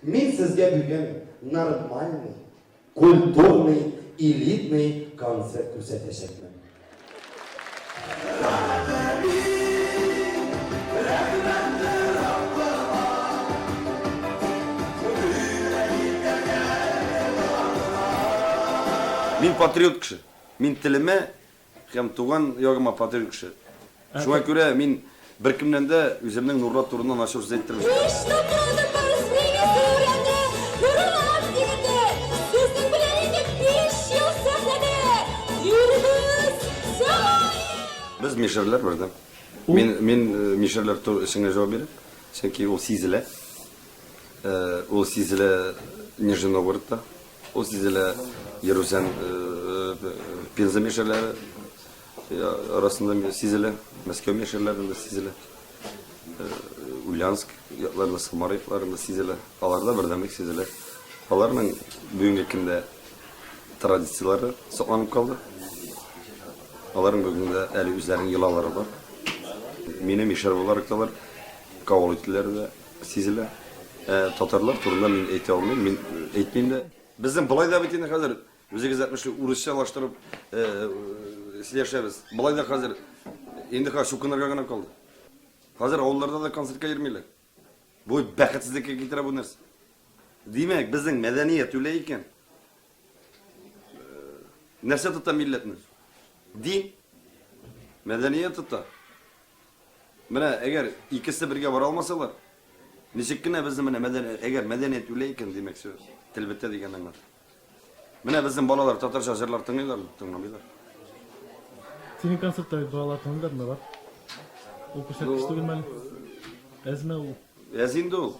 Мин сезгә бүген нормальный, культурный, элитный концерт күрсәтәчәкмен. Мин патриот кеше. Мин телемә Һәм туган ягыма патриот кеше. Шуңа күрә мин беркемнән дә үземнең Нурлат турында начар сүз әйттермим. Өч тапкыр Барсмени Сүрәне, Нурлат егете, сезнең белән инде 5 ел сәхнәдә йөрибез. Сәлам! Без мишәрләр бердәм. Мин, мин мишәрләр эшеңә җавап бирәм. Чөнки ул сизелә. Ул сизелә Нижний Новгородта. Ул сизелә Йөрүзән Пенза мишәрләре арасында сизелә, Мәскәү мишәрләрендә сизелә, Ульяновск якларында, Самара якларында сизелә. Аларда бердәмлек сизелә. Аларның бүгенге көндә традицияләре сакланып калды. Аларның бүгенге дә әле үзләренең йолалары бар. Мине мишәр буларак та алар кабул иттеләр дә. Сизелә. Ә татарлар турында мин әйтә алмыйм, мин әйтмим дә. Безнең болай да бит инде хәзер, үзегез әйтмешли, урысчалаштырып сөйләшәбез. Болай да хәзер инде хәзер чукынырга гына калды. Хәзер авылларда да концертка йөрмиләр. Бу бәхетсезлеккә китерә бу нәрсә. Димәк, безнең мәдәният үлә икән. Нәрсә тота милләтне? Дин. Мәдәният тота. Менә әгәр икесе бергә бара алмасалар, ничек кенә безнең менә мәдән, әгәр мәдәният үлә икән, димәк, всё, тел бетә дигән аңлата. Менә безнең балалар татарча җырлар тыңлыйлармы? Тыңламыйлар. Синең концертта бит балалар тыңлыйлар, Марат. Ул күрсәткеч түгелме әле? Әзме ул? Әз инде ул.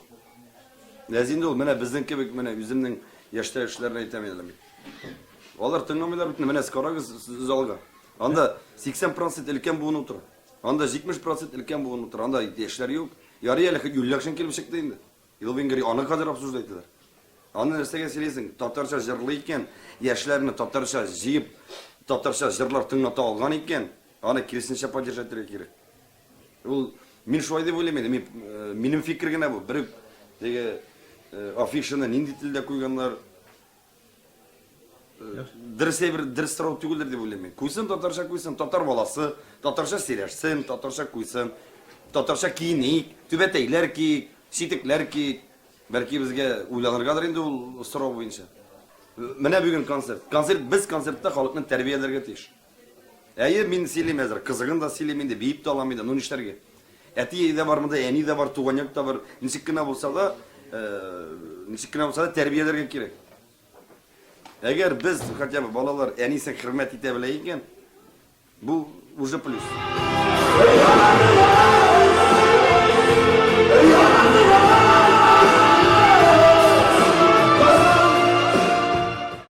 Әз инде ул. Менә безнең кебек, менә үземнең яшьтәшләрне әйтәм инде мин. Алар тыңламыйлар бит. Менә сез карагыз залга. Анда 80% өлкән буын утыра. Анда 70 процент өлкән буын утыра, анда яшьләр юк. Ярый әле хоть Юльякшин килеп чыкты инде. Илвин Гри, аны хәзер обсуждать итәләр. Аны нәрсәгә сөйлисең? Татарча җырлый икән, яшьләрне татарча җыеп, татарча җырлар тыңлата алган икән, аны киресенчә поддержать итәргә кирәк. Ул мин шулай дип уйлыйм инде. Мин, э, минем фикер генә бу. Бер теге э, афишаны нинди телдә куйганнар, Дөрес әйбер, дөрес сорау түгелдер дип уйлыйм мин. Куйсын татарча куйсын, татар баласы, татарча сөйләшсен, татарча куйсын. Татарча киеник, түбәтәйләр киик, читекләр киик. Бәлки безгә уйланыргадыр инде ул сорау буенча. Менә бүген концерт. Концерт, без концертта халыкны тәрбияләргә тиеш. Әйе, мин сөйлим әзер, кызыгын да сөйлим инде, биеп тә алам инде, ну нишләргә? Әти дә бар монда, әни дә бар, туган як та бар. Ничек кенә булса да, ничек кенә булса да тәрбияләргә кирәк. Әгәр без хотя бы балалар әнисен хөрмәт итә белә икән, бу уже плюс.